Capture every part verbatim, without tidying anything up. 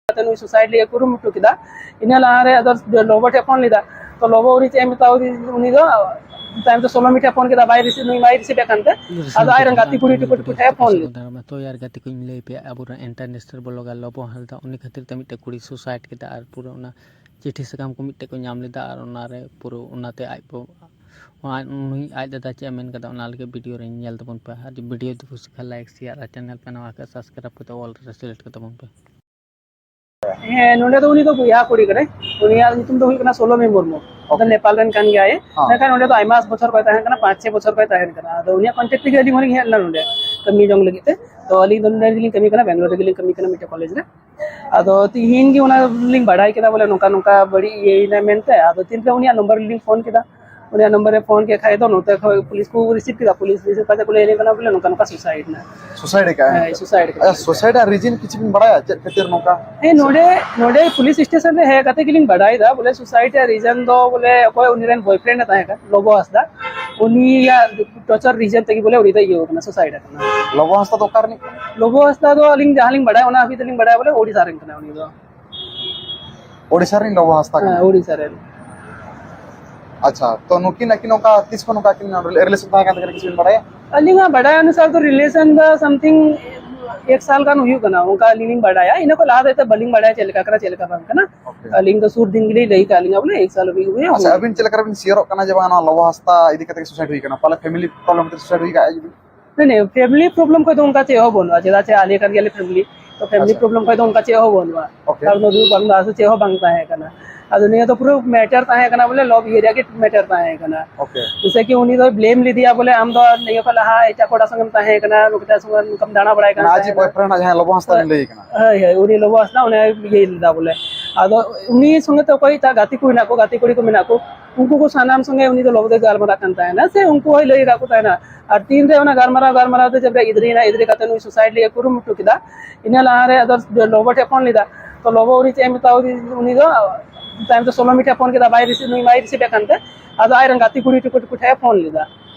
ᱠᱟᱛᱮ ᱱᱩᱭ ᱥᱩᱥᱟᱭᱤᱰ ᱞᱟᱹᱜᱤᱫ ᱮ ᱠᱩᱨᱩᱢᱩᱴᱩ ᱠᱮᱫᱟ᱾ ᱤᱱᱟᱹ ᱞᱟᱦᱟᱨᱮ ᱟᱫᱚ ᱞᱚᱵᱚ ᱴᱷᱮᱱ ᱯᱷᱳᱱ ᱞᱮᱫᱟ᱾ ᱛᱚ ᱞᱚᱵᱚ ᱩᱱᱤ ᱪᱮᱫ ᱮ ᱢᱮᱛᱟᱣ ᱫᱤ-, ᱩᱱᱤ ᱫᱚ ᱛᱟᱭᱚᱢ ᱛᱮ ᱥᱳᱞᱳ ᱢᱤ ᱴᱷᱮᱱ ᱯᱷᱳᱱ ᱠᱮᱫᱟ, ᱵᱟᱭ ᱨᱤᱥᱤᱵᱷ, ᱱᱩᱭ ᱵᱟᱭ ᱨᱤᱥᱤᱵᱷ ᱮᱫ ᱠᱟᱱ ᱛᱮ᱾ ᱟᱫᱚ ᱟᱡᱨᱮᱱ ᱜᱟᱛᱮ ᱠᱩᱲᱤ ᱴᱩᱠᱩ ᱴᱩᱠᱩ ᱴᱷᱮᱱ ᱯᱷᱳᱱ ᱞᱮᱫᱟ᱾ ᱛᱚ ᱭᱟᱨ, ᱜᱟᱛᱮ ᱠᱚᱧ ᱞᱟᱹᱭ ᱯᱮᱭᱟ, ᱟᱵᱚᱨᱮᱱ ᱤᱱᱴᱟᱨᱱᱮᱥᱱᱟᱞ ᱵᱞᱚᱜᱟᱨ ᱞᱚᱵᱚ ᱦᱟᱸᱥᱫᱟ, ᱩᱱᱤ ᱠᱷᱟᱹᱛᱤᱨ ᱛᱮ ᱢᱤᱫᱴᱮᱡ ᱠᱩᱲᱤ ᱥᱩᱥᱟᱭᱤᱰ ᱠᱮᱫᱟ ᱟᱨ ᱯᱩᱨᱟᱹ ᱚᱱᱟ ᱪᱤᱴᱷᱤ ᱥᱟᱠᱟᱢ ᱠᱚ ᱢᱤᱫᱴᱮᱡ ᱠᱚ ᱧᱟᱢ ᱞᱮᱫᱟ ᱟᱨ ᱚᱱᱟᱨᱮ ᱯᱩᱨᱟᱹ ᱚᱱᱟᱛᱮ ᱟᱡ ᱵᱚ-, ᱟᱡ, ᱩᱱᱤ ᱟᱡ ᱫᱟᱫᱟ ᱪᱮᱫ ᱮ ᱢᱮᱱ ᱠᱟᱫᱟ, ᱚᱱᱟ ᱞᱟᱹᱜᱤᱫ ᱵᱷᱤᱰᱤᱭᱳ ᱨᱮ ᱧᱮᱞ ᱛᱟᱵᱚᱱ ᱯᱮ᱾ ᱟᱨ ᱡᱩᱫᱤ ᱵᱷᱤᱰᱤᱭᱳ ᱡᱩᱫᱤ ᱠᱩᱥᱤ ᱠᱷᱟᱱ ᱞᱟᱭᱤᱠ, ᱥᱮᱭᱟᱨ ᱟᱨ ᱪᱮᱱᱮᱞ ᱯᱮ ᱱᱟᱣᱟ ᱠᱷᱟᱱ ᱥᱟᱵᱥᱠᱨᱟᱭᱤᱵ ᱠᱟᱛᱮ ᱚᱞ ᱨᱮ ᱥᱤᱞᱮᱠᱴ ᱠᱟᱛᱟ ᱵᱚᱱ ᱯᱮ᱾ ᱦᱮᱸ, ᱱᱚᱰᱮ ᱫᱚ ᱩᱱᱤ ᱫᱚ ᱵᱚᱭᱦᱟ ᱠᱩᱲᱤ ᱠᱟᱱᱟᱭ᱾ ᱩᱱᱤᱭᱟᱜ ᱧᱩᱛᱩᱢ ᱫᱚ ᱦᱩᱭᱩᱜ ᱠᱟᱱᱟ ᱥᱳᱞᱳᱢᱤ ᱢᱩᱨᱢᱩ᱾ ᱟᱫᱚ ᱱᱮᱯᱟᱞ ᱨᱮᱱ ᱠᱟᱱ ᱜᱮᱭᱟᱭ᱾ ᱦᱮᱸ᱾ ᱢᱮᱱᱠᱷᱟᱱ ᱱᱚᱰᱮ ᱫᱚ ᱟᱭᱢᱟ ᱵᱚᱪᱷᱚᱨ ᱠᱷᱚᱱ ᱛᱟᱦᱮᱱ ᱠᱟᱱᱟ, ᱯᱟᱸᱪ ᱪᱷᱚᱭ ᱵᱚᱪᱷᱚᱨ ᱠᱷᱚᱱ ᱛᱟᱦᱮᱱ ᱠᱟᱱᱟ᱾ ᱟᱫᱚ ᱩᱱᱤᱭᱟᱜ ᱠᱚᱱᱴᱮᱠᱴ ᱛᱮᱜᱮ ᱟᱹᱞᱤᱧ ᱦᱚᱸᱞᱤᱧ ᱦᱮᱡ ᱞᱮᱱᱟ ᱱᱚᱰᱮ ᱠᱟᱹᱢᱤ ᱡᱚᱝ ᱞᱟᱹᱜᱤᱫ ᱛᱮ᱾ ᱛᱚ ᱟᱹᱞᱤᱧ ᱫᱚ ᱱᱚᱰᱮ ᱜᱮᱞᱤᱧ ᱠᱟᱹᱢᱤ ᱠᱟᱱᱟ, ᱵᱮᱝᱜᱟᱞᱳᱨ ᱨᱮᱜᱮᱞᱤᱧ ᱠᱟᱹᱢᱤ ᱠᱟᱱᱟ ᱢᱤᱫᱴᱮᱱ ᱠᱚᱞᱮᱡᱽ ᱨᱮ᱾ ᱟᱫᱚ ᱛᱤᱦᱤᱧ ᱜᱮ ᱚᱱᱟ ᱞᱤᱧ ᱵᱟᱲᱟᱭ ᱠᱮᱫᱟ ᱵᱚᱞᱮ ᱱᱚᱝᱠᱟ ᱱᱚᱝᱠᱟ ᱵᱟᱹᱲᱤᱡ ᱤᱭᱟᱹᱭᱮᱱᱟ ᱢᱮᱱᱛᱮ᱾ ᱟᱫᱚ ᱛᱤᱱᱨᱮ ᱩᱱᱤᱭᱟᱜ ᱱᱚᱢᱵᱚᱨ ᱞᱤᱧ ᱯᱷᱳᱱ ᱠᱮᱫᱟ, ᱩᱱᱤᱭᱟᱜ ᱱᱚᱢᱵᱚᱨ ᱨᱮ ᱯᱷᱳᱱ ᱠᱮᱫ ᱠᱷᱟᱡ ᱫᱚ ᱱᱚᱛᱮ ᱠᱷᱚᱱ ᱯᱩᱞᱤᱥ ᱠᱚ ᱨᱤᱥᱤᱵᱷ ᱠᱮᱫᱟ᱾ ᱯᱩᱞᱤᱥ ᱨᱤᱥᱤᱵᱷ ᱠᱟᱛᱮ ᱠᱚ ᱞᱟᱹᱭ ᱟᱹᱞᱤᱧ ᱠᱟᱱᱟ ᱵᱚᱞᱮ ᱱᱚᱝᱠᱟ ᱱᱚᱝᱠᱟ ᱥᱩᱥᱟᱭᱤᱰ ᱮᱱᱟ᱾ ᱥᱩᱥᱟᱭᱤᱰ ᱠᱟᱜᱼᱟ? ᱦᱮᱸ, ᱥᱩᱥᱟᱭᱤᱰ ᱠᱟᱜᱼᱟ᱾ ᱟᱪᱪᱷᱟ, ᱥᱩᱥᱟᱭᱤᱰ ᱨᱮᱭᱟᱜ ᱨᱤᱡᱤᱱ ᱠᱤᱪᱷᱩ ᱵᱤᱱ ᱵᱟᱲᱟᱭᱟ, ᱪᱮᱫ ᱠᱷᱟᱹᱛᱤᱨ ᱱᱚᱝᱠᱟ? ᱦᱮᱸ, ᱱᱚᱰᱮ, ᱱᱚᱰᱮ ᱯᱩᱞᱤᱥ ᱥᱴᱮᱥᱚᱱ ᱨᱮ ᱦᱮᱡ ᱠᱟᱛᱮ ᱜᱮᱞᱤᱧ ᱵᱟᱲᱟᱭ ᱮᱫᱟ ᱵᱚᱞᱮ ᱥᱩᱥᱟᱭᱤᱰ ᱨᱮᱭᱟᱜ ᱨᱤᱡᱤᱱ ᱫᱚ ᱵᱚᱞᱮ ᱚᱠᱚᱭ ᱩᱱᱤ ᱨᱮᱱ ᱵᱚᱭᱯᱷᱨᱮᱱᱰ ᱮ ᱛᱟᱦᱮᱸ ᱠᱟᱱ, ᱞᱚᱵᱚ ᱦᱟᱸᱥᱫᱟ, ᱩᱱᱤᱭᱟᱜ ᱴᱚᱨᱪᱟᱨ ᱨᱤᱡᱤᱱ ᱛᱮᱜᱮ ᱵᱚᱞᱮ ᱩᱱᱤ ᱫᱚ ᱤᱭᱟᱹ ᱠᱟᱱᱟ, ᱥᱩᱥᱟᱭᱤᱰ ᱟᱠᱟᱱᱟ᱾ ᱞᱚᱵᱚ ᱦᱟᱸᱥᱫᱟ ᱫᱚ ᱚᱠᱟ ᱨᱤᱱᱤᱡ ᱠᱟᱱᱟᱭ? ᱞᱚᱵᱚ ᱦᱟᱸᱥᱫᱟ ᱫᱚ ᱟᱹᱞᱤᱧ ᱡᱟᱦᱟᱸ ᱞᱤᱧ ᱵᱟᱲᱟᱭᱟ, ᱚᱱᱟ ᱦᱟᱹᱵᱤᱡ ᱫᱚᱞᱤᱧ ᱵᱟᱲᱟᱭᱟ ᱵᱚᱞᱮ ᱳᱰᱤᱥᱟ ᱨᱮᱱ ᱠᱟᱱᱟᱭ ᱩᱱᱤ ᱫᱚ᱾ ᱳᱰᱤᱥᱟ ᱨᱮᱱ ᱞᱚᱵᱚ ᱦᱟᱸᱥᱫᱟ ᱠᱟᱱᱟᱭ? ᱦᱮᱸ, ᱳᱰᱤᱥᱟ ᱨᱮᱱ᱾ ᱟᱪᱪᱷᱟ, ᱛᱚ ᱱᱩᱠᱤᱱ ᱟᱹᱠᱤᱱ ᱱᱚᱝᱠᱟ ᱛᱤᱥ ᱠᱷᱚᱱ ᱱᱚᱝᱠᱟ ᱟᱹᱠᱤᱱ ᱨᱤᱞᱮᱥᱚᱱ ᱛᱟᱦᱮᱸ ᱠᱟᱱ ᱛᱟᱹᱠᱤᱱᱟ, ᱠᱤᱪᱷᱩ ᱵᱤᱱ ᱵᱟᱲᱟᱭᱟ? ᱟᱹᱞᱤᱧᱟᱜ ᱵᱟᱰᱟᱭ ᱚᱱᱩᱥᱟᱨ ᱫᱚ ᱨᱤᱞᱮᱥᱚᱱ ᱫᱚ ᱥᱟᱢᱛᱷᱤᱝ ᱮᱠ ᱥᱟᱞ ᱜᱟᱱ ᱦᱩᱭᱩᱜ ᱠᱟᱱᱟ, ᱚᱱᱠᱟ ᱟᱹᱞᱤᱧ ᱞᱤᱧ ᱵᱟᱰᱟᱭᱟ᱾ ᱤᱱᱟᱹ ᱠᱷᱚᱱ ᱞᱟᱦᱟ ᱫᱚ ᱮᱱᱛᱮᱫ ᱵᱟᱹᱞᱤᱧ ᱵᱟᱰᱟᱭᱟ ᱪᱮᱫ ᱞᱮᱠᱟ ᱠᱟᱱᱟ, ᱪᱮᱫ ᱞᱮᱠᱟ ᱵᱟᱝ ᱠᱟᱱᱟ᱾ ᱳᱠᱮ᱾ ᱟᱹᱞᱤᱧ ᱫᱚ ᱥᱩᱨ ᱫᱤᱱ ᱜᱮᱞᱤᱧ ᱞᱟᱹᱭ ᱠᱟᱜ ᱞᱤᱧᱟ ᱵᱚᱞᱮ ᱮᱠ ᱥᱟᱞ ᱦᱩᱭᱩᱜ ᱦᱩᱭᱩᱜᱼᱟ᱾ ᱟᱪᱪᱷᱟ, ᱟᱹᱵᱤᱱ ᱪᱮᱫ ᱞᱮᱠᱟ ᱨᱮᱵᱤᱱ ᱥᱤᱭᱳᱨᱚᱜ ᱠᱟᱱᱟ ᱡᱮ ᱵᱟᱝ ᱱᱚᱣᱟ ᱞᱚᱵᱚ ᱦᱟᱸᱥᱫᱟ ᱤᱫᱤ ᱠᱟᱛᱮ ᱥᱩᱥᱟᱭᱤᱰ ᱦᱩᱭ ᱠᱟᱱᱟ? ᱯᱟᱞᱮ ᱯᱷᱮᱢᱤᱞᱤ ᱯᱨᱚᱵᱞᱮᱢ ᱠᱷᱟᱹᱛᱤᱨ ᱥᱩᱥᱟᱭᱤᱰ ᱦᱩᱭ ᱠᱟᱜᱼᱟ ᱡᱩᱫᱤ? ᱱᱮ, ᱱᱮ, ᱯᱷᱮᱢᱤᱞᱤ ᱯᱨᱚᱵᱞᱮᱢ ᱠᱷᱚᱡ ᱫᱚ ᱚᱱᱠᱟ ᱪᱮᱫ ᱦᱚᱸ ᱵᱟᱹᱱᱩᱜᱼᱟ, ᱪᱮᱫᱟᱜ ᱥᱮ ᱟᱞᱮ ᱠᱟᱱ ᱜᱮᱭᱟᱞᱮ ᱯᱷᱮᱢᱤᱞᱤ, ᱛᱚ ᱯᱷᱮᱢᱤᱞᱤ ᱟᱪᱪᱷᱟ᱾ ᱯᱨᱚᱵᱞᱮᱢ ᱠᱷᱚᱡ ᱫᱚ ᱚᱱᱠᱟ ᱪᱮᱫ ᱦᱚᱸ ᱵᱟᱹᱱᱩᱜᱼᱟ᱾ ᱳᱠᱮ᱾ ᱠᱟᱨᱚᱱ ᱫᱚ ᱫᱩᱠ ᱵᱟᱝ ᱫᱚ ᱟᱥᱩ ᱪᱮᱫ ᱦᱚᱸ ᱵᱟᱝ ᱛᱟᱦᱮᱸ ᱠᱟᱱᱟ᱾ ᱟᱫᱚ ᱱᱤᱭᱟᱹ ᱫᱚ ᱯᱩᱨᱟᱹ ᱢᱮᱴᱟᱨ ᱛᱟᱦᱮᱸ ᱠᱟᱱᱟ ᱵᱚᱞᱮ, ᱞᱚᱵ ᱤᱭᱟᱹ ᱨᱮᱭᱟᱜ ᱜᱮ ᱢᱮᱴᱟᱨ ᱛᱟᱦᱮᱸ ᱠᱟᱱᱟ᱾ ᱳᱠᱮ᱾ ᱡᱮᱭᱥᱮ ᱠᱤ ᱩᱱᱤ ᱫᱚᱭ ᱵᱞᱮᱢ ᱞᱮᱫᱮᱭᱟ ᱵᱚᱞᱮ, ᱟᱢ ᱫᱚ ᱱᱤᱭᱟᱹ ᱠᱷᱚᱱ ᱞᱟᱦᱟ ᱮᱴᱟᱜ ᱠᱚᱲᱟ ᱥᱚᱸᱜᱮᱢ ᱛᱟᱦᱮᱸ ᱠᱟᱱᱟ, ᱱᱚᱝᱠᱟ ᱥᱚᱸᱜᱮ ᱱᱚᱝᱠᱟᱢ ᱫᱟᱬᱟ ᱵᱟᱲᱟᱭ ᱠᱟᱱ ᱢᱟᱱᱮ ᱟᱡ ᱡᱮ ᱛᱟᱦᱮᱸ ᱠᱟᱱᱟ᱾ ᱵᱚᱭᱯᱷᱨᱮᱱᱰ ᱟᱜ ᱡᱟᱦᱟᱸᱭ ᱞᱚᱵᱚ ᱦᱟᱸᱥᱫᱟ ᱦᱳᱭ᱾ ᱵᱤᱱ ᱞᱟᱹᱭ ᱠᱟᱱᱟ? ᱦᱳᱭ, ᱦᱳᱭ, ᱩᱱᱤ ᱞᱚᱵᱚ ᱦᱟᱸᱥᱫᱟ ᱚᱱᱮ ᱤᱭᱟᱹ ᱞᱮᱫᱟ ᱵᱚᱞᱮ᱾ ᱟᱫᱚ ᱩᱱᱤ ᱥᱚᱸᱜᱮ ᱛᱮ ᱚᱠᱚᱭ ᱮᱴᱟᱜ ᱜᱟᱛᱮ ᱠᱚ ᱢᱮᱱᱟᱜ ᱠᱚ, ᱜᱟᱛᱮ ᱠᱩᱲᱤ ᱠᱚ ᱢᱮᱱᱟᱜ ᱠᱚ, ᱩᱱᱠᱩ ᱠᱚ ᱥᱟᱱᱟᱢ ᱥᱚᱸᱜᱮ ᱩᱱᱤ ᱫᱚ ᱞᱚᱵᱚ ᱫᱚᱭ ᱜᱟᱞᱢᱟᱨᱟᱜ ᱠᱟᱱ ᱛᱟᱦᱮᱱᱟ, ᱥᱮ ᱩᱱᱠᱩ ᱦᱚᱸᱭ ᱞᱟᱹᱭ ᱟᱠᱟᱫ ᱠᱚ ᱛᱟᱦᱮᱱᱟ᱾ ᱟᱨ ᱛᱤᱱᱨᱮ ᱚᱱᱟ ᱜᱟᱞᱢᱟᱨᱟᱣ ᱜᱟᱞᱢᱟᱨᱟᱣ ᱛᱮ ᱡᱟᱵᱨᱟ ᱤᱫᱨᱤᱭᱮᱱᱟ, ᱤᱫᱨᱤ ᱠᱟᱛᱮ ᱱᱩᱭ ᱥᱩᱥᱟᱭᱤᱰ ᱞᱟᱹᱜᱤᱫ ᱮ ᱠᱩᱨᱩᱢᱩᱴᱩ ᱠᱮᱫᱟ, ᱤᱱᱟᱹ ᱞᱟᱦᱟᱨᱮ ᱟᱫᱚ ᱞᱚᱵᱚ ᱴᱷᱮᱱ ᱯᱷᱳᱱ ᱞᱮᱫᱟ᱾ ᱛᱚ ᱞᱚᱵᱚ ᱩᱱᱤ ᱪᱮᱫ ᱮ ᱢᱮᱛᱟᱣ ᱫᱤ-, ᱩᱱᱤ ᱫᱚ ᱛᱟᱭᱚᱢ ᱛᱮ ᱥᱳᱞᱳ ᱢᱤ ᱴᱷᱮᱱ ᱯᱷᱳᱱ ᱠᱮᱫᱟ, ᱵᱟᱭ ᱨᱤᱥᱤᱵᱷ, ᱱᱩᱭ ᱵᱟᱭ ᱨᱤᱥᱤᱵᱷ ᱮᱫ ᱠᱟᱱ ᱛᱮ, ᱟᱫᱚ ᱟᱡᱨᱮᱱ ᱜᱟᱛᱮ ᱠᱩᱲᱤ ᱴᱩᱠᱩ ᱴᱩᱠᱩ ᱴᱷᱮᱱ ᱮ ᱯᱷᱳᱱ ᱞᱮᱫᱟ᱾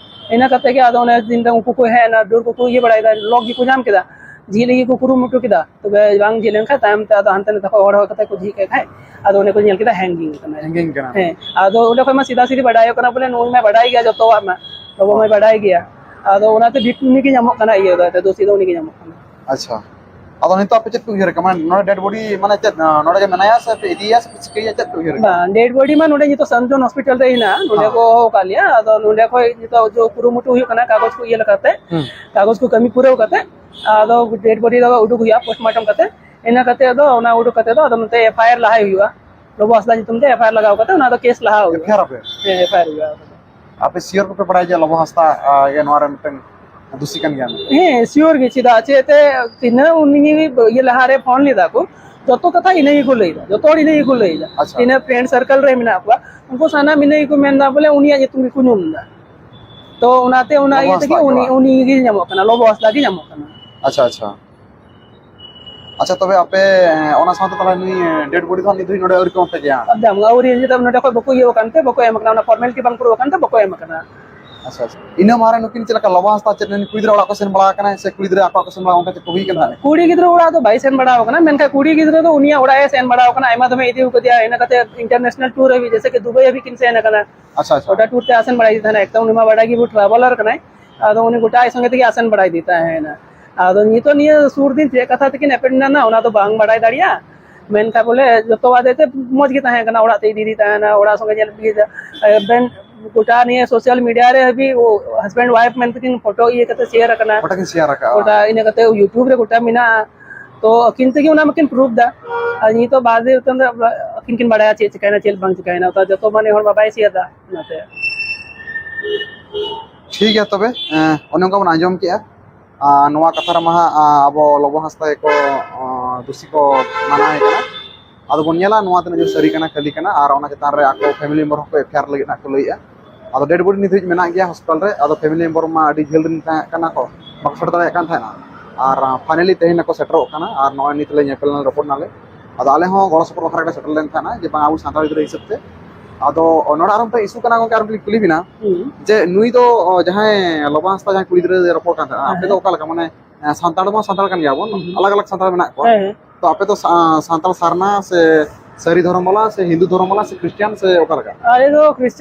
ᱤᱱᱟᱹ ᱠᱟᱛᱮ ᱜᱮ ᱟᱫᱚ ᱚᱱᱮ ᱫᱤᱱ ᱨᱮ ᱩᱱᱠᱩ ᱠᱚ ᱦᱮᱡ ᱮᱱᱟ, ᱰᱟᱹᱨ ᱠᱚᱠᱚ ᱤᱭᱟᱹ ᱵᱟᱲᱟᱭᱮᱫᱟ, ᱞᱚᱠ ᱜᱮᱠᱚ ᱧᱟᱢ ᱠᱮᱫᱟ᱾ ᱡᱷᱤᱡ ᱞᱟᱹᱜᱤᱫ ᱠᱚ ᱠᱩᱨᱩᱢᱩᱴᱩ ᱠᱮᱫᱟ, ᱛᱚᱵᱮ ᱵᱟᱝ ᱡᱷᱤᱡ ᱞᱮᱱᱠᱷᱟᱱ ᱛᱟᱭᱚᱢ ᱛᱮ ᱟᱫᱚ ᱦᱟᱱᱛᱮ ᱱᱟᱛᱮ ᱠᱷᱚᱱ ᱦᱚᱲ ᱦᱚᱦᱚ ᱠᱟᱛᱮ ᱠᱚ ᱡᱷᱤᱡ ᱠᱮᱫ ᱠᱷᱟᱡ, ᱟᱫᱚ ᱚᱸᱰᱮ ᱠᱚ ᱧᱮᱞ ᱠᱮᱫᱟ ᱦᱮᱝᱜᱤᱝ ᱠᱟᱱᱟ᱾ ᱦᱮᱸ, ᱟᱫᱚ ᱚᱸᱰᱮ ᱠᱷᱚᱱ ᱢᱟ ᱥᱤᱫᱟ ᱥᱤᱫᱤ ᱵᱟᱰᱟᱭᱚᱜ ᱠᱟᱱᱟ ᱵᱚᱞᱮ ᱱᱩᱭ ᱢᱟ ᱵᱟᱰᱟᱭ ᱜᱮᱭᱟ ᱡᱚᱛᱚᱣᱟᱜ ᱢᱟ, ᱵᱟᱵᱟ ᱢᱟᱭ ᱵᱟᱰᱟᱭ ᱜᱮᱭᱟ᱾ ᱟᱫᱚ ᱚᱱᱟᱛᱮ ᱩᱱᱤ ᱜᱮ ᱧᱟᱢᱚᱜ ᱠᱟᱱᱟ, ᱤᱭᱟᱹ ᱫᱚ ᱫᱳᱥᱤ ᱫᱚ ᱩᱱᱤ ᱜᱮ ᱧᱟᱢᱚᱜ ᱠᱟᱱᱟ᱾ ᱟᱪᱪᱷᱟ, ᱟᱫᱚ ᱱᱤᱛᱚᱜ ᱟᱯᱮ ᱪᱮᱫ ᱯᱮ ᱩᱭᱦᱟᱹᱨ ᱠᱟᱜᱼᱟ? ᱢᱟᱱᱮ ᱱᱚᱰᱮ ᱰᱮᱰ ᱵᱚᱰᱤ ᱢᱟᱱᱮ ᱪᱮᱫ, ᱱᱚᱰᱮ ᱜᱮ ᱢᱮᱱᱟᱭᱟ ᱥᱮ ᱯᱮ ᱤᱫᱤᱭᱟ ᱥᱮ ᱯᱮ ᱪᱤᱠᱟᱹᱭᱟ, ᱪᱮᱫ ᱯᱮ ᱩᱭᱦᱟᱹᱨ ᱠᱟᱜᱼᱟ? ᱵᱟᱝ, ᱰᱮᱰ ᱵᱚᱰᱤ ᱢᱟ ᱱᱚᱰᱮ ᱱᱤᱛᱚᱜ ᱥᱟᱱᱡᱚᱱ ᱦᱚᱥᱯᱤᱴᱟᱞ ᱨᱮ ᱦᱮᱱᱟᱜᱼᱟ, ᱱᱚᱰᱮ ᱠᱚ ᱦᱚᱦᱚ ᱟᱠᱟᱫ ᱞᱮᱭᱟ᱾ ᱟᱫᱚ ᱱᱚᱰᱮ ᱠᱷᱚᱡ ᱱᱤᱛᱚᱜ ᱡᱚ ᱠᱩᱨᱩᱢᱩᱴᱩ ᱦᱩᱭᱩᱜ ᱠᱟᱱᱟ, ᱠᱟᱜᱚᱡᱽ ᱠᱚ ᱤᱭᱟᱹ ᱞᱮᱠᱟᱛᱮ, ᱠᱟᱜᱚᱡᱽ ᱠᱚ ᱠᱟᱹᱢᱤ ᱯᱩᱨᱟᱹᱣ ᱠᱟᱛᱮ, ᱟᱫᱚ ᱰᱮᱰ ᱵᱚᱰᱤ ᱫᱚ ᱩᱰᱩᱠ ᱦᱩᱭᱩᱜᱼᱟ ᱯᱳᱥᱴᱢᱚᱨᱴᱮᱢ ᱠᱟᱛᱮ᱾ ᱤᱱᱟᱹ ᱠᱟᱛᱮ ᱟᱫᱚ ᱚᱱᱟ ᱩᱰᱩᱠ ᱠᱟᱛᱮ ᱫᱚ ᱟᱫᱚ ᱱᱚᱛᱮ ᱮᱯᱷ ᱟᱭ ᱟᱨ ᱞᱟᱦᱟᱭ ᱦᱩᱭᱩᱜᱼᱟ᱾ ᱞᱚᱵᱚ ᱦᱟᱸᱥᱫᱟ ᱧᱩᱛᱩᱢ ᱛᱮ ᱮᱯᱷ ᱟᱭ ᱟᱨ ᱞᱟᱜᱟᱣ ᱠᱟᱛᱮ ᱚᱱᱟ ᱫᱚ ᱠᱮᱥ ᱞᱟᱦᱟ ᱦᱩᱭᱩᱜᱼᱟ᱾ ᱮᱯᱷ ᱟᱭ ᱟᱨ ᱟᱯᱮ? ᱦᱮᱸ, ᱮᱯᱷ ᱟᱭ ᱟᱨ ᱦᱩᱭᱩᱜᱼᱟ᱾ ᱟᱯᱮ ᱥᱤᱭᱳᱨ ᱯᱮ ᱵᱟᱲᱟᱭᱟ ᱡᱮ ᱞᱚᱵᱚ ᱦᱟᱸᱥᱫᱟ, ᱟ, ᱜᱮ ᱱᱚᱣᱟ ᱨᱮ ᱢᱤᱫᱴᱟᱝ ᱫᱩᱥᱤ ᱠᱟᱱ ᱜᱮᱭᱟ? ᱦᱮᱸ, ᱥᱤᱭᱳᱨ ᱜᱮ᱾ ᱪᱮᱫᱟᱜ ᱪᱮ ᱮᱱᱛᱮ ᱛᱤᱱᱟᱹᱜ ᱩᱱᱤ ᱤᱭᱟᱹ ᱞᱟᱦᱟᱨᱮ ᱯᱷᱳᱱ ᱞᱮᱫᱟ ᱠᱚ, ᱡᱚᱛᱚ ᱠᱟᱛᱷᱟ ᱤᱱᱟᱹ ᱜᱮᱠᱚ ᱞᱟᱹᱭᱫᱟ, ᱡᱚᱛᱚ ᱦᱚᱲ ᱤᱱᱟᱹ ᱜᱮᱠᱚ ᱞᱟᱹᱭᱫᱟ᱾ ᱟᱪᱪᱷᱟ᱾ ᱛᱤᱱᱟᱹᱜ ᱯᱷᱨᱮᱱᱰ ᱥᱟᱨᱠᱮᱞ ᱨᱮ ᱢᱮᱱᱟᱜ ᱠᱚᱣᱟ, ᱩᱱᱠᱩ ᱥᱟᱱᱟᱢ ᱤᱱᱟᱹ ᱜᱮᱠᱚ ᱢᱮᱱᱫᱟ ᱵᱚᱞᱮ ᱩᱱᱤᱭᱟᱜ ᱧᱩᱛᱩᱢ ᱜᱮᱠᱚ ᱧᱩᱢ ᱮᱫᱟ᱾ ᱛᱚ ᱚᱱᱟᱛᱮ ᱚᱱᱟ ᱞᱚᱵᱚ ᱤᱭᱟᱹ ᱛᱮᱜᱮ ᱦᱟᱸᱥᱫᱟ ᱜᱮ ᱩᱱᱤ, ᱵᱟᱝ? ᱩᱱᱤ ᱜᱮ ᱧᱟᱢᱚᱜ ᱠᱟᱱᱟ, ᱞᱚᱵᱚ ᱦᱟᱸᱥᱫᱟ ᱜᱮ ᱧᱟᱢᱚᱜ ᱠᱟᱱᱟ᱾ ᱟᱪᱪᱷᱟ, ᱟᱪᱪᱷᱟ᱾ ᱟᱪᱪᱷᱟ, ᱛᱚᱵᱮ ᱟᱯᱮ, ᱮᱸ, ᱚᱱᱟ ᱥᱟᱶᱛᱮ ᱛᱟᱦᱚᱞᱮ ᱱᱩᱭ, ᱮᱸ, ᱰᱮᱰ ᱵᱚᱰᱤ ᱫᱚ ᱦᱟᱸᱜ ᱱᱤᱛ ᱫᱷᱟᱹᱵᱤᱡ ᱱᱚᱰᱮ ᱟᱹᱣᱨᱤ ᱠᱚ ᱮᱢᱟ ᱯᱮ ᱜᱮᱭᱟ? ᱮᱠᱫᱚᱢ ᱟᱹᱣᱨᱤ, ᱱᱤᱛ ᱫᱚ ᱱᱚᱰᱮ ᱠᱷᱚᱡ ᱵᱟᱠᱚ ᱤᱭᱟᱹ ᱟᱠᱟᱱ ᱛᱮ ᱵᱟᱠᱚ ᱮᱢ ᱟᱠᱟᱱᱟ, ᱚᱱᱟ ᱯᱷᱚᱨᱢᱮᱞᱤᱴᱤ ᱵᱟᱝ ᱯᱩᱨᱟᱹᱣ ᱟᱠᱟᱱ ᱛᱮ ᱵᱟᱠᱚ ᱮᱢ ᱟᱠᱟᱱᱟ᱾ ᱟᱪᱪᱷᱟ, ᱟᱪᱪᱷᱟ᱾ ᱤᱱᱟᱹ ᱢᱟᱲᱟᱝ ᱱᱩᱠᱤᱱ ᱪᱮᱫ ᱞᱮᱠᱟ ᱞᱚᱵᱚ ᱦᱟᱸᱥᱫᱟ ᱪᱮᱫ ᱱᱩᱭ ᱠᱩᱲᱤ ᱜᱤᱫᱽᱨᱟᱹ ᱚᱲᱟᱜ ᱠᱚ ᱥᱮᱱ ᱵᱟᱲᱟ ᱟᱠᱟᱱᱟ ᱥᱮ ᱠᱩᱲᱤ ᱜᱤᱫᱽᱨᱟᱹ ᱟᱠᱚ ᱚᱲᱟᱜ ᱠᱚ ᱥᱮᱱ ᱵᱟᱲᱟ, ᱚᱱᱠᱟ ᱪᱮᱫ ᱠᱚ ᱦᱩᱭ ᱟᱠᱟᱱᱟ ᱛᱟᱦᱮᱸᱫ? ᱠᱩᱲᱤ ᱜᱤᱫᱽᱨᱟᱹ ᱚᱲᱟᱜ ᱫᱚ ᱵᱟᱭ ᱥᱮᱱ ᱵᱟᱲᱟ ᱟᱠᱟᱱᱟ, ᱢᱮᱱᱠᱷᱟᱱ ᱠᱩᱲᱤ ᱜᱤᱫᱽᱨᱟᱹ ᱫᱚ ᱩᱱᱤᱭᱟᱜ ᱚᱲᱟᱜ ᱮ ᱥᱮᱱ ᱵᱟᱲᱟ ᱟᱠᱟᱱᱟ, ᱟᱭᱢᱟ ᱫᱚᱢᱮ ᱤᱫᱤ ᱟᱠᱟᱫᱮᱭᱟ, ᱤᱱᱟᱹ ᱠᱟᱛᱮ ᱤᱱᱴᱟᱨᱱᱮᱥᱱᱟᱞ ᱴᱩᱨ ᱦᱟᱹᱵᱤᱡ, ᱡᱮᱭᱥᱮ ᱠᱤ ᱫᱩᱵᱟᱭ ᱦᱟᱹᱵᱤᱡ ᱠᱤᱱ ᱥᱮᱱ ᱟᱠᱟᱱᱟ᱾ ᱟᱪᱪᱷᱟ, ᱟᱪᱪᱷᱟ᱾ ᱜᱚᱴᱟ ᱴᱩᱨ ᱛᱮ ᱟᱥᱮᱱ ᱵᱟᱲᱟᱭ ᱤᱫᱤ ᱛᱟᱦᱮᱱᱟ, ᱮᱠᱫᱚᱢ ᱩᱱᱤ ᱢᱟ ᱵᱟᱲᱟᱭ ᱜᱮ, ᱵᱚᱦᱩ ᱴᱨᱟᱵᱷᱮᱞᱟᱨ ᱠᱟᱱᱟᱭ᱾ ᱟᱫᱚ ᱩᱱᱤ ᱜᱚᱴᱟ ᱟᱡ ᱥᱚᱸᱜᱮ ᱛᱮᱜᱮ ᱟᱥᱮᱱ ᱵᱟᱲᱟᱭ ᱤᱫᱤ ᱛᱟᱦᱮᱱᱟ᱾ ᱟᱫᱚ ᱱᱤᱛᱚᱜ ᱱᱤᱭᱟᱹ ᱥᱩᱨ ᱫᱤᱱ ᱪᱮᱫ ᱠᱟᱛᱷᱟ ᱛᱮᱠᱤᱱ ᱮᱯᱮᱱ ᱮᱱᱟ, ᱚᱱᱟ ᱫᱚ ᱵᱟᱝ ᱵᱟᱲᱟᱭ ᱫᱟᱲᱮᱭᱟᱜᱼᱟ᱾ ᱢᱮᱱᱠᱷᱟᱱ ᱵᱚᱞᱮ ᱡᱚᱛᱚ ᱟᱫᱮ ᱛᱮ ᱢᱚᱡᱽ ᱜᱮ ᱛᱟᱦᱮᱸ ᱠᱟᱱᱟ, ᱚᱲᱟᱜ ᱛᱮ ᱤᱫᱤ ᱤᱫᱤ ᱛᱟᱦᱮᱱᱟ, ᱚᱲᱟᱜ ᱥᱚᱸᱜᱮ ᱧᱮᱞ ᱤᱫᱤ, ᱮᱵᱮᱱ ᱜᱚᱴᱟ ᱱᱤᱭᱟᱹ ᱥᱳᱥᱟᱞ ᱢᱤᱰᱤᱭᱟ ᱨᱮ ᱦᱟᱹᱵᱤᱡ ᱦᱟᱥᱵᱮᱱᱰ ᱣᱟᱭᱤᱯ ᱢᱮᱱᱛᱮ ᱠᱤᱱ ᱯᱷᱳᱴᱳ ᱤᱭᱟᱹ ᱠᱟᱛᱮ ᱥᱮᱭᱟᱨ ᱟᱠᱟᱱᱟ᱾ ᱜᱚᱴᱟ ᱠᱤᱱ ᱥᱮᱭᱟᱨ ᱟᱠᱟᱜᱼᱟ᱾ ᱜᱚᱴᱟ ᱤᱱᱟᱹ ᱠᱟᱛᱮ YouTube ᱨᱮ ᱜᱚᱴᱟ ᱢᱮᱱᱟᱜᱼᱟ᱾ ᱛᱚ ᱟᱹᱠᱤᱱ ᱛᱮᱜᱮ ᱚᱱᱟ ᱢᱟᱠᱤᱱ ᱯᱨᱩᱯᱷ ᱫᱟ᱾ ᱟᱨ ᱱᱤᱛᱚᱜ ᱵᱟᱫ ᱨᱮ ᱟᱹᱠᱤᱱ ᱠᱤᱱ ᱵᱟᱲᱟᱭᱟ ᱪᱮᱫ ᱪᱤᱠᱟᱭᱱᱟ, ᱪᱮᱫ ᱵᱟᱝ ᱪᱤᱠᱟᱭᱱᱟ, ᱛᱚ ᱡᱚᱛᱚ ᱢᱟᱱᱮ ᱦᱚᱲ ᱵᱟᱵᱟᱭ ᱥᱮᱭᱟᱨ ᱫᱟ ᱚᱱᱟᱛᱮ᱾ ᱴᱷᱤᱠ ᱜᱮᱭᱟ ᱛᱚᱵᱮ, ᱮᱸ, ᱚᱱᱮ ᱚᱱᱠᱟ ᱵᱚᱱ ᱟᱸᱡᱚᱢ ᱠᱮᱜᱼᱟ᱾ ᱟᱨ ᱱᱚᱣᱟ ᱠᱟᱛᱷᱟ ᱨᱮᱢᱟ ᱦᱟᱸᱜ, ᱟᱸ, ᱟᱵᱚ ᱞᱚᱵᱚ ᱦᱟᱸᱥᱫᱟ ᱜᱮᱠᱚ, ᱟᱸ, ᱫᱩᱥᱤ ᱠᱚ ᱢᱟᱱᱟᱣᱮ ᱠᱟᱱᱟ᱾ ᱟᱫᱚ ᱵᱚᱱ ᱧᱮᱞᱟ ᱱᱚᱣᱟ ᱛᱤᱱᱟᱹᱜ ᱡᱳᱨ ᱥᱟᱹᱨᱤ ᱠᱟᱱᱟ, ᱠᱷᱟᱹᱞᱤ ᱠᱟᱱᱟ, ᱟᱨ ᱚᱱᱟ ᱪᱮᱛᱟᱱ ᱨᱮ ᱟᱠᱚ ᱯᱷᱮᱢᱤᱞᱤ ᱢᱮᱢᱵᱟᱨ ᱦᱚᱸᱠᱚ ᱮᱯᱷ ᱟᱭ ᱟᱨ ᱞᱟᱹᱜᱤᱫ ᱦᱟᱸᱜ ᱠᱚ ᱞᱟᱹᱭᱮᱜᱼᱟ᱾ ᱟᱫᱚ ᱰᱮᱰ ᱵᱚᱰᱤ ᱱᱤᱛ ᱫᱷᱟᱹᱵᱤᱡ ᱢᱮᱱᱟᱜ ᱜᱮᱭᱟ ᱦᱚᱥᱯᱤᱴᱟᱞ ᱨᱮ᱾ ᱟᱫᱚ ᱯᱷᱮᱢᱤᱞᱤ ᱢᱮᱢᱵᱟᱨ ᱢᱟ ᱟᱹᱰᱤ ᱡᱷᱟᱹᱞ ᱨᱮᱱ ᱛᱟᱦᱮᱸ ᱠᱟᱱᱟ ᱠᱚ, ᱵᱟᱠᱚ ᱥᱮᱴᱮᱨ ᱫᱟᱲᱮᱭᱟᱜ ᱠᱟᱱ ᱛᱟᱦᱮᱱᱟ᱾ ᱟᱨ, ᱟᱸ, ᱯᱷᱟᱭᱱᱟᱞᱤ ᱛᱮᱦᱮᱧ ᱱᱟᱠᱚ ᱥᱮᱴᱮᱨᱚᱜ ᱠᱟᱱᱟ, ᱟᱨ ᱱᱚᱜᱼᱚᱭ ᱱᱤᱛ ᱞᱮ ᱧᱮᱯᱮᱞ ᱨᱚᱯᱚᱲ ᱱᱟᱞᱮ᱾ ᱟᱫᱚ ᱟᱞᱮ ᱦᱚᱸ ᱜᱚᱲᱚ ᱥᱚᱯᱚᱦᱚᱫ ᱵᱟᱠᱷᱨᱟ ᱜᱮᱞᱮ ᱥᱮᱴᱮᱨ ᱞᱮᱱ ᱛᱟᱦᱮᱱᱟ, ᱡᱮ ᱵᱟᱝ ᱟᱵᱚ ᱥᱟᱱᱛᱟᱲ ᱜᱤᱫᱽᱨᱟᱹ ᱦᱤᱥᱟᱹᱵ ᱛᱮ᱾ ᱟᱫᱚ ᱱᱚᱰᱮ ᱟᱨᱚ ᱢᱤᱫᱴᱟᱝ ᱤᱥᱩ ᱠᱟᱱᱟ ᱜᱚᱝᱠᱮ, ᱟᱨ ᱢᱤᱫᱴᱤᱡ ᱠᱩᱞᱤ ᱵᱤᱱᱟ, ᱦᱩᱸ᱾ ᱡᱮ ᱱᱩᱭ ᱫᱚ, ᱚ, ᱡᱟᱦᱟᱸᱭ ᱞᱚᱵᱚ ᱦᱟᱸᱥᱫᱟ ᱡᱟᱦᱟᱸᱭ ᱠᱩᱲᱤ ᱜᱤᱫᱽᱨᱟᱹ ᱨᱚᱯᱚᱲ ᱠᱟᱱ ᱛᱟᱦᱮᱱᱟ, ᱦᱮᱸ, ᱟᱯᱮ ᱫᱚ ᱦᱮᱸ᱾ ᱚᱠᱟ ᱞᱮᱠᱟ ᱢᱟᱱᱮ ᱦᱮᱸ, ᱥᱟᱱᱛᱟᱲ ᱢᱟ ᱥᱟᱱᱛᱟᱲ ᱠᱟᱱ ᱜᱮᱭᱟ ᱵᱚᱱ, ᱦᱩᱸ᱾ ᱟᱞᱟᱜᱽ ᱟᱞᱟᱜᱽ ᱥᱟᱱᱛᱟᱲ ᱢᱮᱱᱟᱜ ᱠᱚᱣᱟ᱾ ᱦᱮᱸ, ᱦᱮᱸ᱾ ᱛᱚ ᱟᱯᱮ ᱫᱚ ᱥᱟ-, ᱥᱟᱱᱛᱟᱲ ᱥᱟᱨᱱᱟ ᱥᱮ ᱥᱟᱹᱨᱤ ᱫᱷᱚᱨᱚᱢ ᱵᱟᱞᱟ ᱥᱮ ᱦᱤᱱᱫᱩ ᱫᱷᱚᱨᱚᱢ ᱵᱟᱞᱟ ᱥᱮ ᱠᱷᱨᱤᱥᱴᱤᱭᱟᱱ ᱥᱮ ᱚᱠᱟ ᱞᱮᱠᱟ? ᱟᱞᱮ ᱫᱚ ᱠᱷᱨᱤᱥᱴᱟᱱ᱾